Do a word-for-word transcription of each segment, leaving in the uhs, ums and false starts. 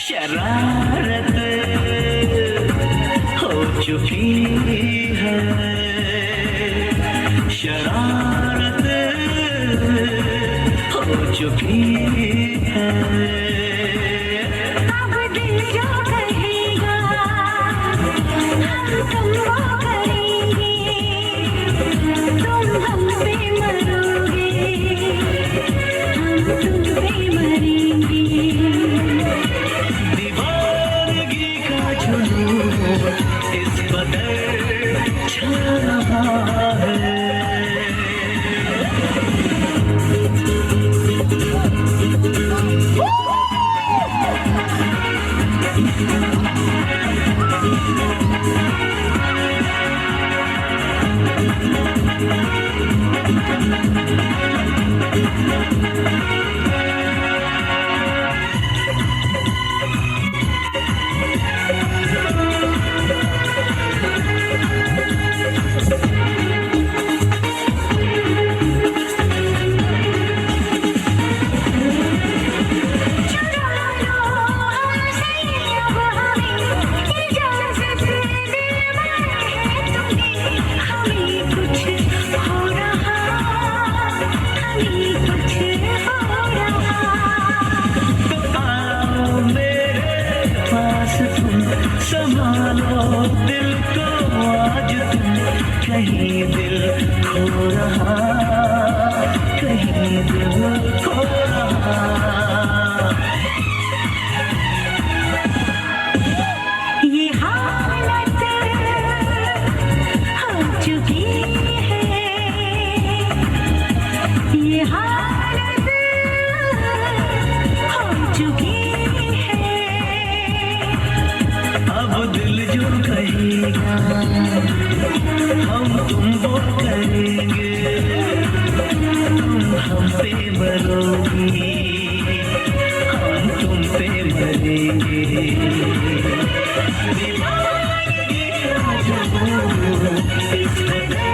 शरारत हो चुकी है, शरारत हो चुकी है। अब दिल जो कहेगा, हम तुमको करेंगे। तुम हम पे मरोगे, हम तुम पे मरेंगे। दीवानगी का जुनून इस कदर छा रहा है। संभालो दिल को आज तुम, कहीं दिल खो रहा, कहीं दिल खो रहा। ये हालत हो चुकी है, ये हालत हो चुकी है। अब दिल जो कहेगा, हम तुम वो करेंगे। तुम हम पे मरोगी, हम तुम पे मरेंगे। दीवानगी का जुनून इस कदर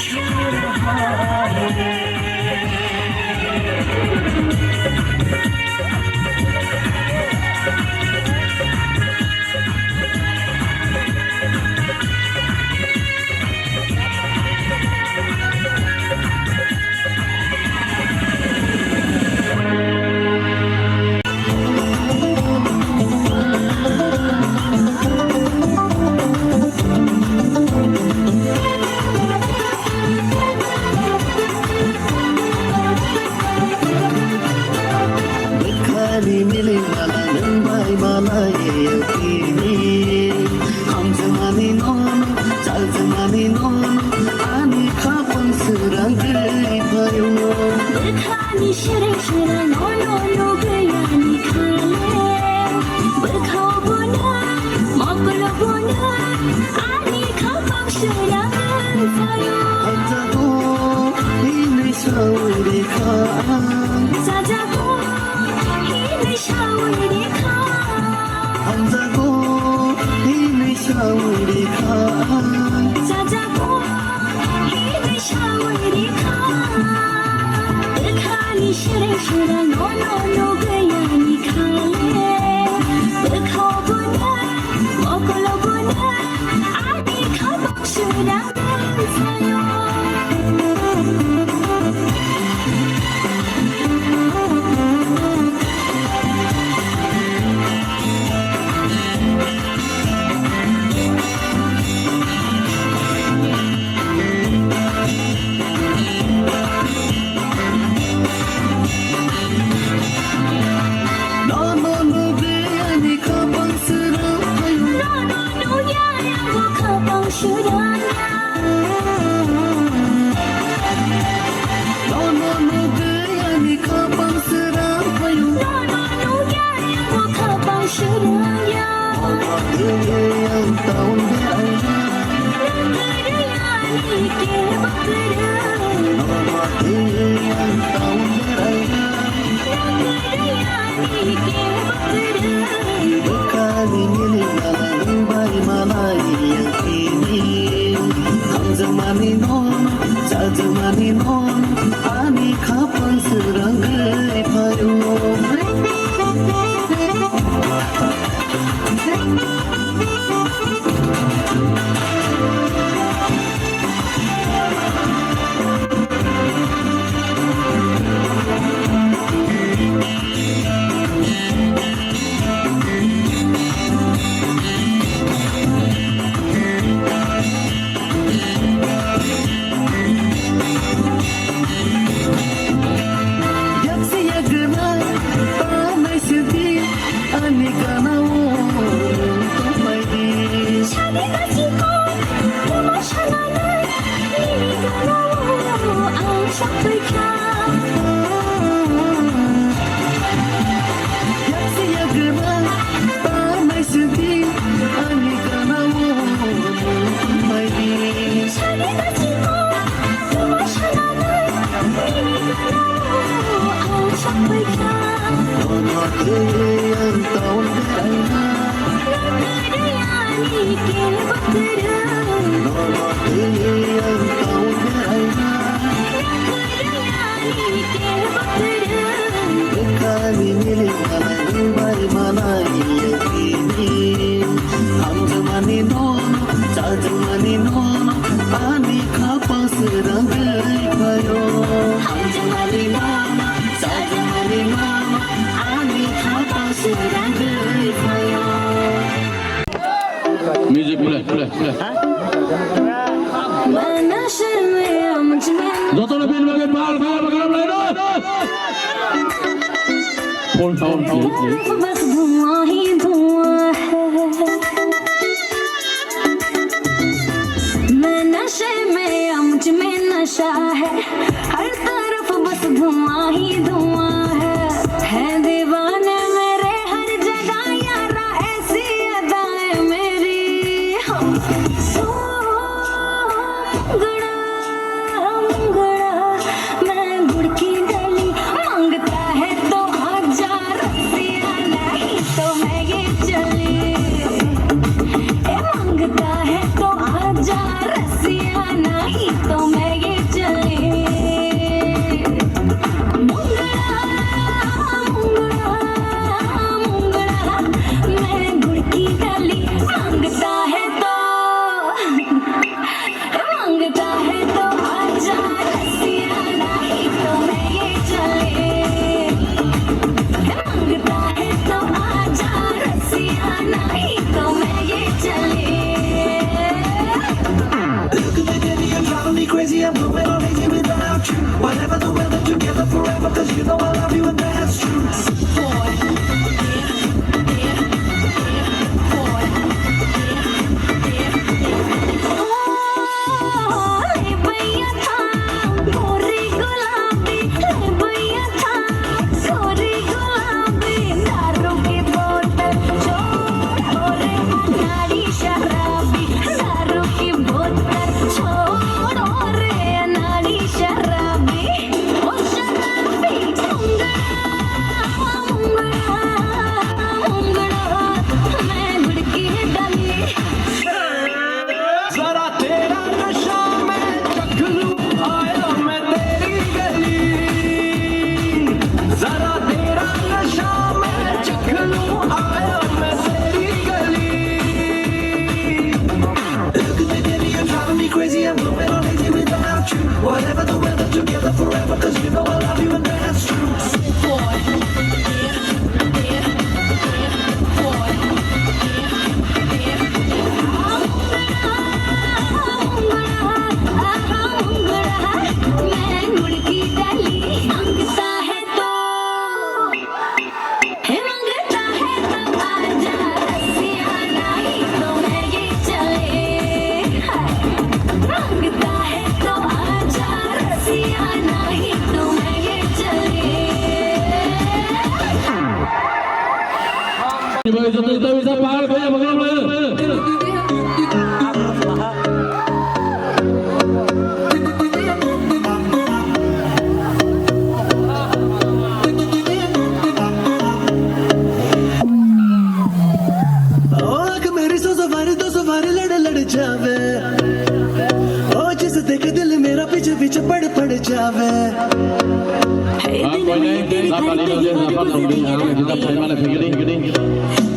छा रहा है। Bwkhani milik mala nwng bai malai tini. Hamjakmani nono, chajakmani nono, ani khapang swrang twi phaio. Bwkhani swrang swrang nono nugwi ani khale. Bwkhao bono, mokolo bono, ani khapang swrang twi phaio. Hamjago, hini sawi rikha. Chajago, hini sawi rikha. Hamjago, hini sawi rikha. Chajago, hini sawi rikha. Bwkhani swrang swrang nono nugwi ani khale. Bwkhao bono, mokolo bono, ani khapang swrang twi phaio. Hamjakmani nono, chajwkmani nono, ani khapang swrangwi phaio. Yaksi yagna, tanai sidi, ani gana o, tongmai di. Sadi kasi ko, tuma shanana, nini gana o, ang shakpai kha. Yaksi yagna, tanai sidi, ani gana o, tongmai di. Sadi kasi ko, Hamjakmani nono, chajwkmani nono, ani khapang swrangwi phaio. Hamjakmani nono, chajwkmani nono, ani khapang swrangwi phaio. Music play, play, play. Jotono bini bagwi pal kha, bakram lai do. Full sound, please, please. बस धुआं ही धुआं है। मैं नशे में, मुझ में नशा है। हर तरफ बस धुआं ही धुआं है। है दीवाने मेरे हर जगह यारा, ऐसी अदाएं मेरी। हो, हो, मुंगड़ा, मुंगड़ा, मैं गुड़ की गली। मांगता है तो आजा रसिया, नहीं तो मैं ये चली। ए, मांगता है तो आजा रसिया, नहीं तो मैं ये चली। मुंगड़ा, मुंगड़ा, मुंगड़ा, मैं गुड़ की गली। मांगता है तो, मांगता है तो आजा रसिया, नहीं तो मैं ये चली। मांगता है तो आजा रसिया, नहीं तो मैं ये चली। Look at the day, you're driving me crazy. I'm going all lazy without you. Whatever the weather, together forever, 'cause you know I love you and that's true. जरा तेरा नशा मैं चख लूं, आया मैं तेरी गली। जरा तेरा नशा मैं चख लूं, आया मैं तेरी गली। Look at the day, you're driving me crazy. I'm going all lazy without you. Whatever the weather, together forever, 'cause you know I love you and that's true.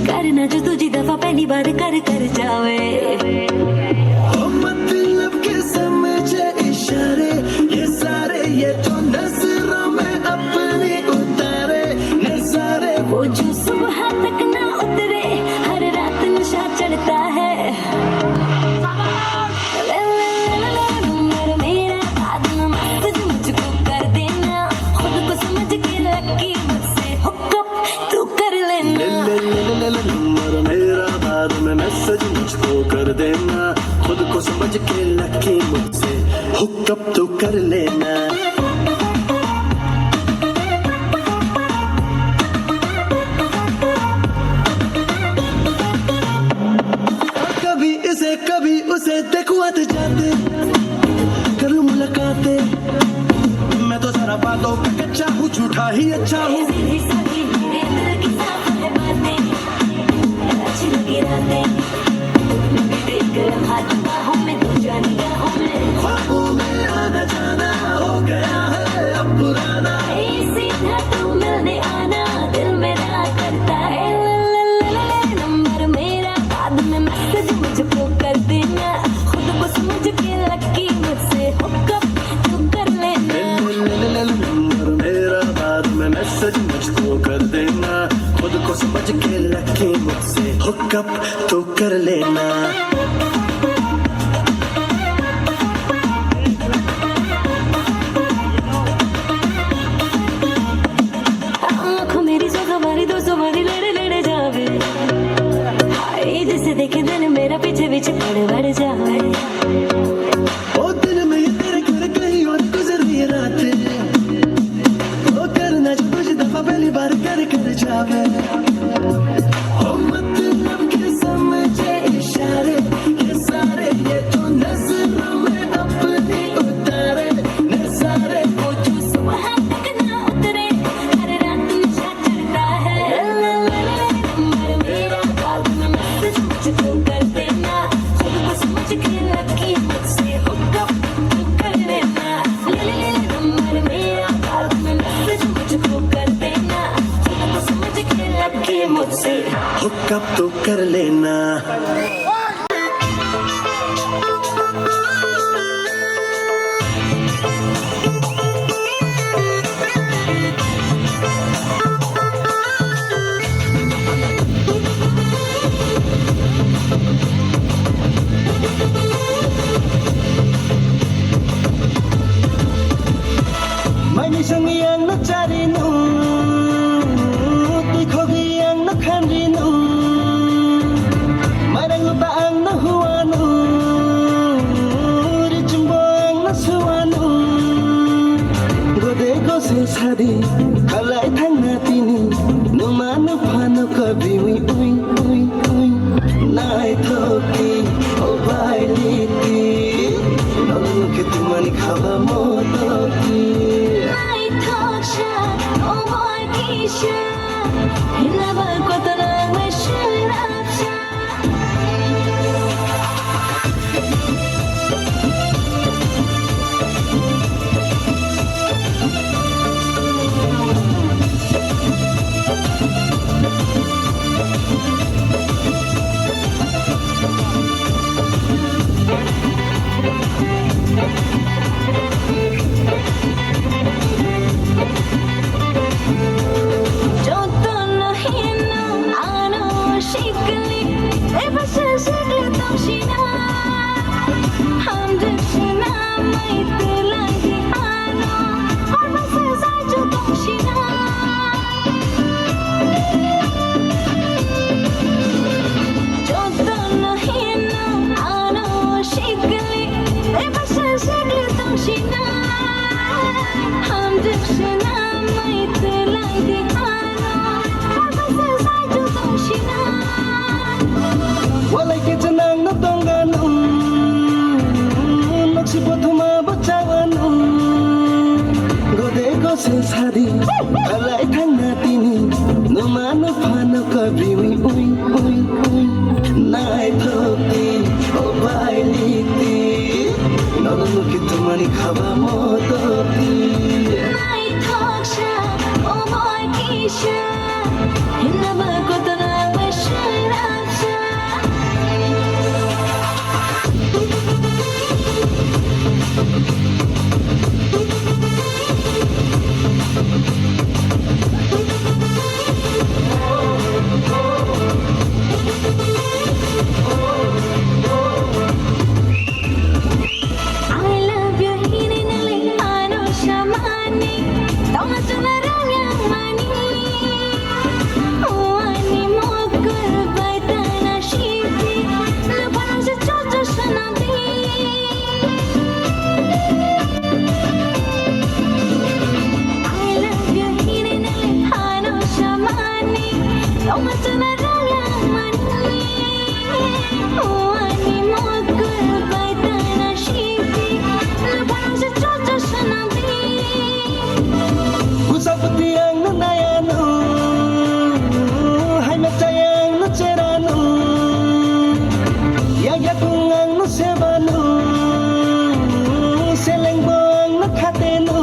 करना जो तुझे दफा पहली बार कर कर जावे। ओ मतलब के समझे इशारे, ये सारे, ये तो नजरों में अपनी उतारे नजारे। वो जो सुबह तक ना उतरे, हर रात नशा चढ़ता है। ले, ले, ले, ले, ले, नंबर मेरा बाद में मैसेज मुझको कर देना, खुद को समझ के लकी मुझसे हुकअप तू कर लेना। ले, ले, ले, ले, ले, ले, नंबर मेरा बाद में मैसेज मुझको कर देना, खुद को समझ के लकी मुझसे हुकअप तू कर लेना। कभी इसे कभी उसे देखो आते जाते, कर लूं मुलाकातें। मैं तो जरा बातों का कच्चा हूँ, झूठा ही अच्छा हूँ। सीधी सादी मेरे अंदर की साफ है बातें, अच्छी लगी रातें। मैं भी देख रहा था बाहों में तू जा निगाहों में। ख्वाबों में आना जाना हो गया है अब पुराना। ए, सीधा तू मिलने आना, दिल मेरा करता है। ले, ले, ले, ले, ले, नंबर मेरा बाद में मैसेज मुझको कर देना, खुद को समझ के लकी मुझसे हुकअप तू कर लेना। ले, ले, ले, ले, ले, नंबर मेरा बाद में मैसेज मुझको कर देना, खुद को समझ के लकी मुझसे हुकअप तू कर लेना। आंखों मेरी सौ सवारी दो सवारी लड़े लड़े जावे। हाय, जिसे देखे दिल मेरा पीछे पीछे पड़ पड़ जावे। ओ दिल में ये तेरे घर कहीं और गुजर रही है रात। ओ करना जो तुझे दफा पहली बार कर कर जावे। ओ मतलब के समझे इशारे, ये सारे, ये तो नजरों में अपनी उतारे नजारे। वो जो सुबह तक ना उतरे, हर रात नशा चढ़ता है। नंबर मेरा बाद में मैसेज मुझको कर देना, खुद को समझ के लकी मुझसे हुकअप तू कर लेना। ले, ले, ले, नंबर मेरा बाद में मैसेज मुझको कर देना, खुद को समझ के लकी मुझसे हुकअप तू कर लेना। Maini songwi ang no chari no, twi khogwi ang no khanri no, mairang no ta ang no huwa no, richumbo ang no suwa no. Gode gose sadi, kalai thangna tini, numa no phano kabi ui, ui, ui, ui. Naithok di, o bai liti, nong khe tumani khaba motok di. Naithok sa, o bai kisa, hinaba kotorang bai sirap sa. Jotono hino ano sikli, eba sikli tongsinai. Hamjwk swnamwi twlangdi ano, horba se saichuk tongsinai. Jotono hino ano sikli, eba sikli tongsinai. Hamjwk swnamwi twlangdi ano, horba se saichuk tongsinai. Walai khe chenang no tongano, noksi bothoma bo chawano. Gode gose sadi, halai thangna tini, numa no phano kabriwi ui, ui, ui. Naithok di, o bai liti, nono nukhi tumani khaba motok di. Naithok sa, o bai Kusapti ang no nayanu, hai machai ang no cheranu, ya yakung ang no sebanu, seleng bo ang no khatenu,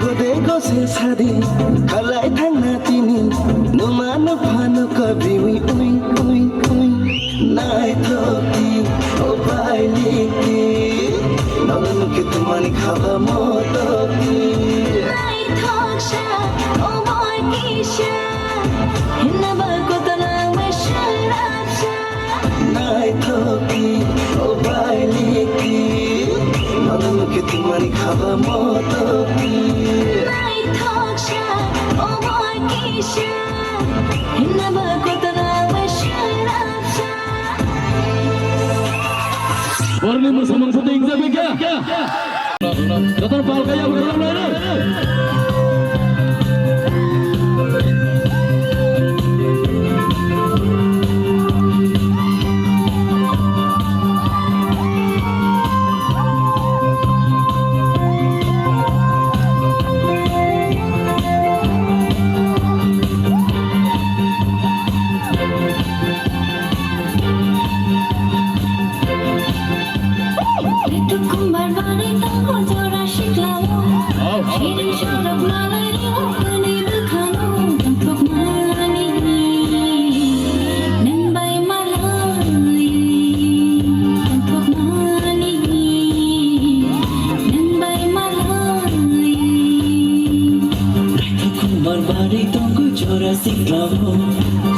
gode gose sadi, khalai thangna tini, numa no phanu kabriwi ui ui ui. Naithok di, o bailiki, nokni mukhe tumani khaba motok di. Naithok sa, o boy kisa, hinna ba kotona we sharap sa. Naithok di, o bailiki, nokni mukhe tumani khaba motok di. Naithok sa, o boy kisa, hinna ba kotona we sharap sa. Borni musamung sate ingjak bai kha. Joto pal kaya berang lai. Kumbar bari tongo jora siklao. Siring sorok malai rio kuni bwkhano tongthokmani. Nwng bai malai tongthokmani. Nwng bai malai. Kumbar bari tongo jora siklao.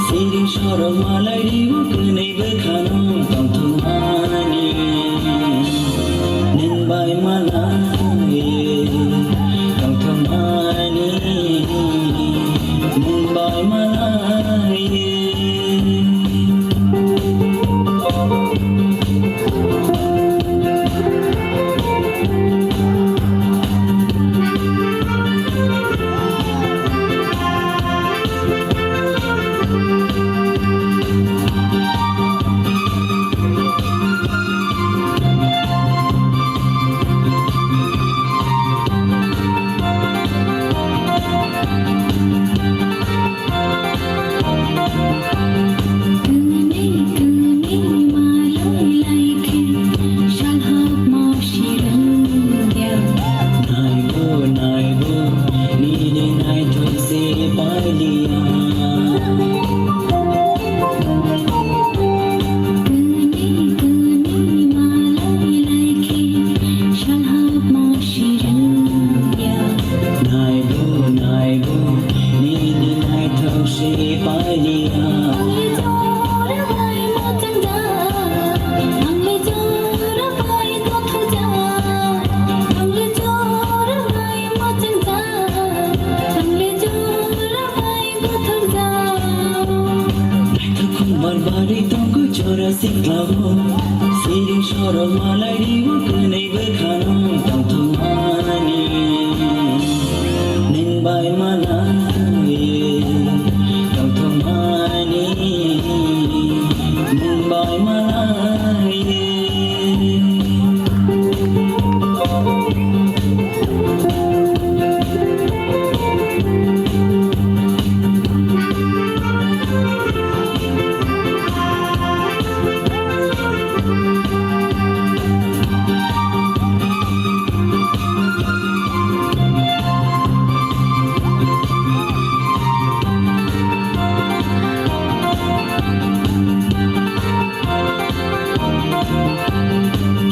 Siring sorok malai rio kuni bwkhano tongthokmani. Nwng bai malai tongthokmani. Nwng bai malai. Naibo, naibo, nini naithok se pailiya. Kuni, kuni, malai laikhe, salhap ma shiraya. Naibo, naibo, nini naithok se pailiya. Ang le jora bai mochang ja, ang le jora bai kothok ja, ang le jora bai mochang ja, ang le jora bai kothok ja. Naithok kumbar bari tongo jora siklao, siring sorok malai rio kwnwi bwkhano tongthokmani. Nwng bai malai tongthokmani, nwng bai malai.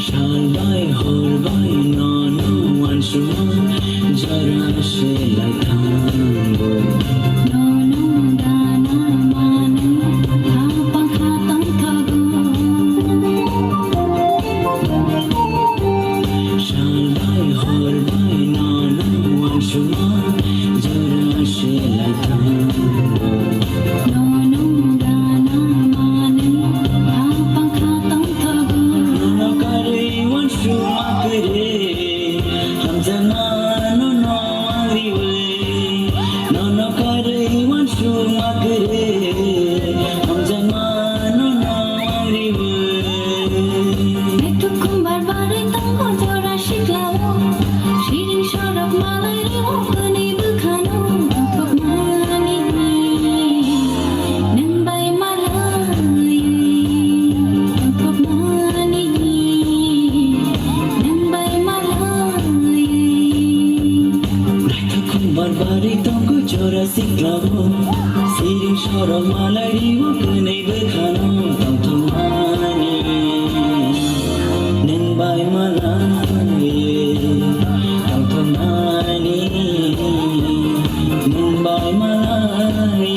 Sal bai hor bai nono uansukma jora se lai thango. Nono dana manwi ha pakha tongthogo. Sal bai hor bai nono uansukma jora se lai thango. Nono dana manwi ha pakha tongthogo. Nono karwi uansukma kwrwi hamjakma nono wngriwi. Bwkhano tongthokmani, nwng bai malai tongthokmani, nwng bai malai. Naithok khumbar bari tongo jora siklao, siring sorok malai rio kwnwi bwkhano tongthokmani. Nwng bai malai, tongthokmani, nwng bai malai.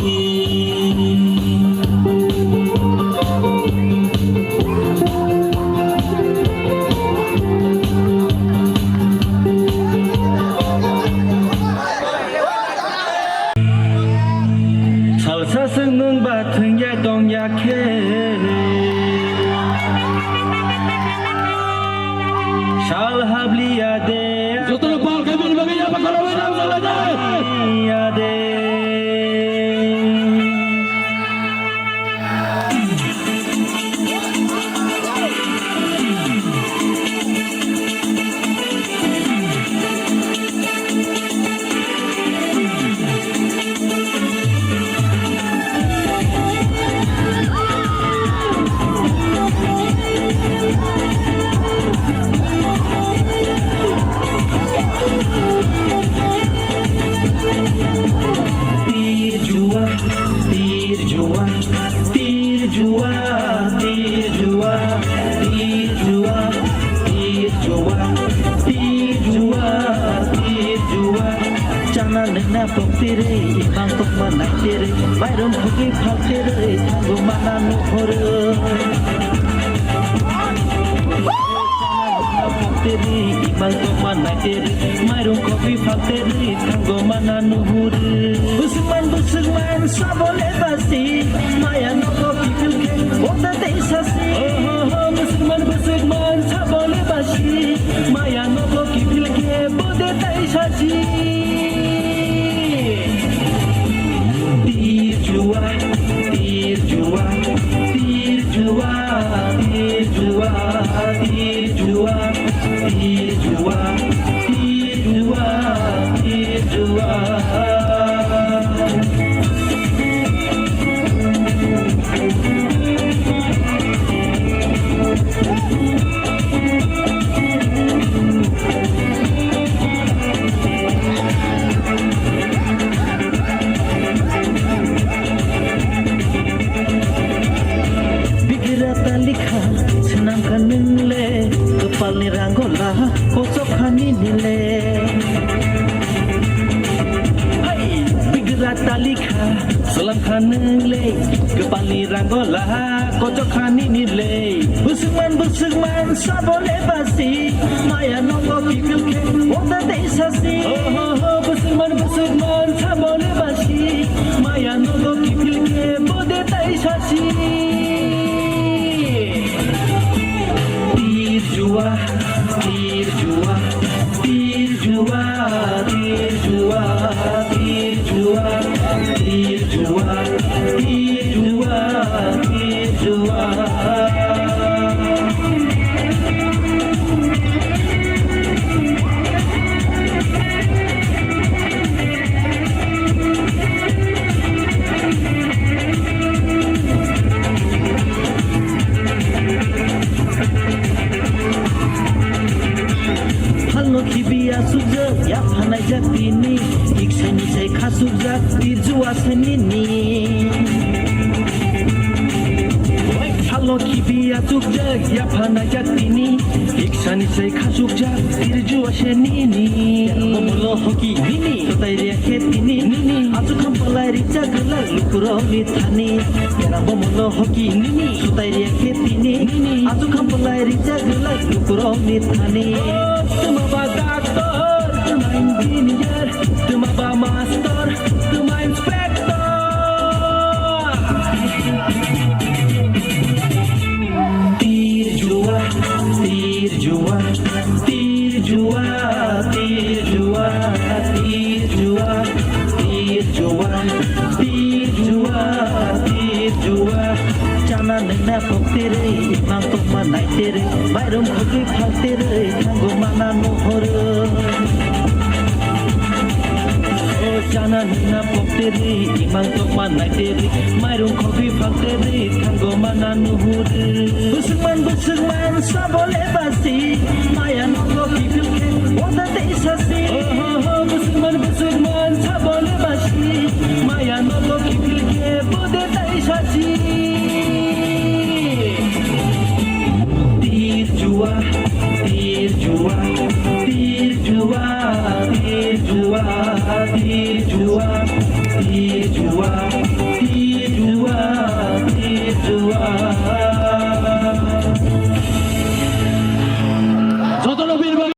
Salsa swng nwng ba thwngya tongya khe. Sal habliya de. Jotono pal khaimani bagwi yapha khoroknwi nang jalai de. Ya de. Tir jua, tir jua, tir jua, tir jua, tir jua, tir jua, tir jua, tir jua. Chana nengna pok tere, imang tokma nai tere, mairum khogwi phal tere, thango mana nuhoro. Teri, imang tokma nai teri, mairum khogwi phal teri, thango mana nuhuri. Bwswkman, bwswkman, sabole basi, maya nogo kiphil khe, bota tei sasi. Oho, ho, bwswkman, bwswkman, sabole basi, maya nogo kiphil khe, bota tei sasi. Tir jua, tir jua, tir jua, tir jua, tir jua, tir jua, tir jua, tir jua. Bigra talikha swnamkha nwng le, kwpalni rango la kochok kha nini le. Hai, bigra talikha swnamkha nwng le, kwpalni rango la kochok kha nini le. Bwswkman, bwswkman, sabole basi, maya nogo kiphil khe, bota tei sasi. Oho, ho, bwswkman, bwswkman, sabole basi, maya nogo kiphil khe, bota tei sasi. Tir jua, tir jua, tir jua, tir jua, tir jua, tir jua, tir jua, tir jua. Halno khibi asukjak, yaphanai jak tini, iksani sai khasukjak, tirjua se nini. Halno khibi asukjak, yaphanai jak tini, iksani sai khasukjak, tirjua se nini. Bomolo hoki nini, sotai ria khe tini, nini. Asuk khampalai rijak glak lukurok ni thani. Kera bomolo hoki nini, sutai ria khe tini. Nini. Achu khampalai rijak glak lukurok ni thani. Tuma ba doctor, tuma engineer, tuma ba master, tuma inspector. Tir jua, tir jua, tir jua, tir jua, tir jua, tir jua, tir jua, tir jua. Chana nengna kok tere, imang tokma nai tere, mairum khogwi phal tere, thango mana nuhoro. Chana hina pokterwi, imang tokma naiterwi, mairung khogwi phaterwi, thango mana nuhurwi. Bwswkman, bwswkman, sabole basi, maya nogo kiphilkhe, oda tei sasi. Oho, ho, bwswkman, bwswkman, sabole basi, maya nogo kiphilkhe, ode tei sasi. Tir jua, tir jua, tir jua, tir jua, tir jua, tir